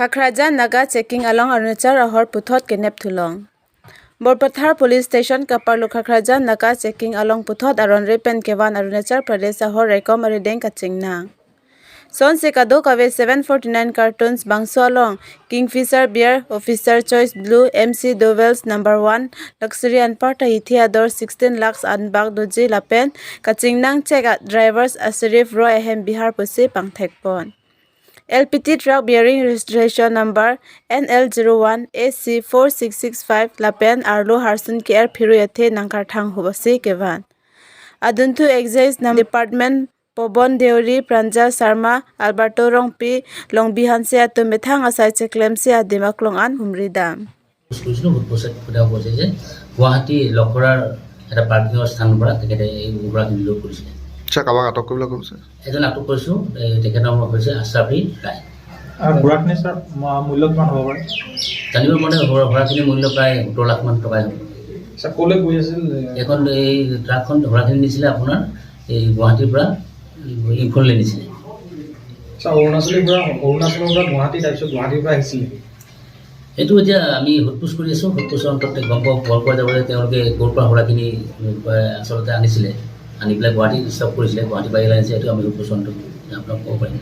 Khakhrajan naga checking along Arunachal ahor puthot kenep thulong. Borpathar Police Station Kaparlu Khakhrajan naka checking along puthot aron repen kewan Arunachal Pradesh ahor rekom arideng kachingna. Son se kado kave 749 cartons bangso along Kingfisher Beer Officer Choice Blue MC Dovels Number 1 Luxury and Parta ithi ador 16 lakhs an bag doji lapen kachingnang check drivers Asrif Roy ahem Bihar pusi pangthekpon. LPT truck bearing registration number NL01 AC4665 lapen arlo harsun care phiru yathe nangkar thang hubasi kevan. Aduntu Excise Department Pobon Deori Pranjal Sharma Alberto Rongpi Longbihan se atu methang asai cheklem se adimaklong an humridam. কৰিছিলোঁ, সোধ সোধা কৈছে যে গুৱাহাটী লখৰাৰ এটা পাৰ্কিঙৰ স্থানৰ পৰা তেখেতে এই ঘোঁৰাখিনি লোড কৰিছিলে। আচ্ছা, কাৰোবাক আটক কৰিবলৈ কৈছে? এজন আটক কৰিছোঁ, এই তেখেতৰ নাম হৈছে আছাফি ৰায়। আৰু ঘোঁৰাখিনি ছাৰ, মূল্য কিমান হ'ব পাৰে? জানিব মতে ঘোঁৰাখিনিৰ মূল্য প্ৰায় 17 লাখমান টকাই হ'ব। ছাৰ, ক'লৈ গৈ আছিল? এইখন এই ট্ৰাকখন ঘোঁৰাখিনি নিছিলে আপোনাৰ এই গুৱাহাটীৰ পৰা ইম্ফললৈ নিছিলে। ছাৰ, অৰুণাচলৰ পৰা গুৱাহাটী, তাৰপিছত গুৱাহাটীৰ পৰা আহিছিল নেকি? সেইটো এতিয়া আমি সোধ পোছ কৰি আছোঁ। সোধ পোছৰ অন্তত গম পোৱা যাব যে তেওঁলোকে ক'ৰ পৰা ঘোঁৰাখিনি আচলতে আনিছিলে, আনি পেলাই গুৱাহাটীত ষ্টপ কৰিছিলে, গুৱাহাটীৰ পৰা আনিছে। সেইটো আমি সোধ পোছৰ অন্তত আপোনাক ক'ব পাৰিম।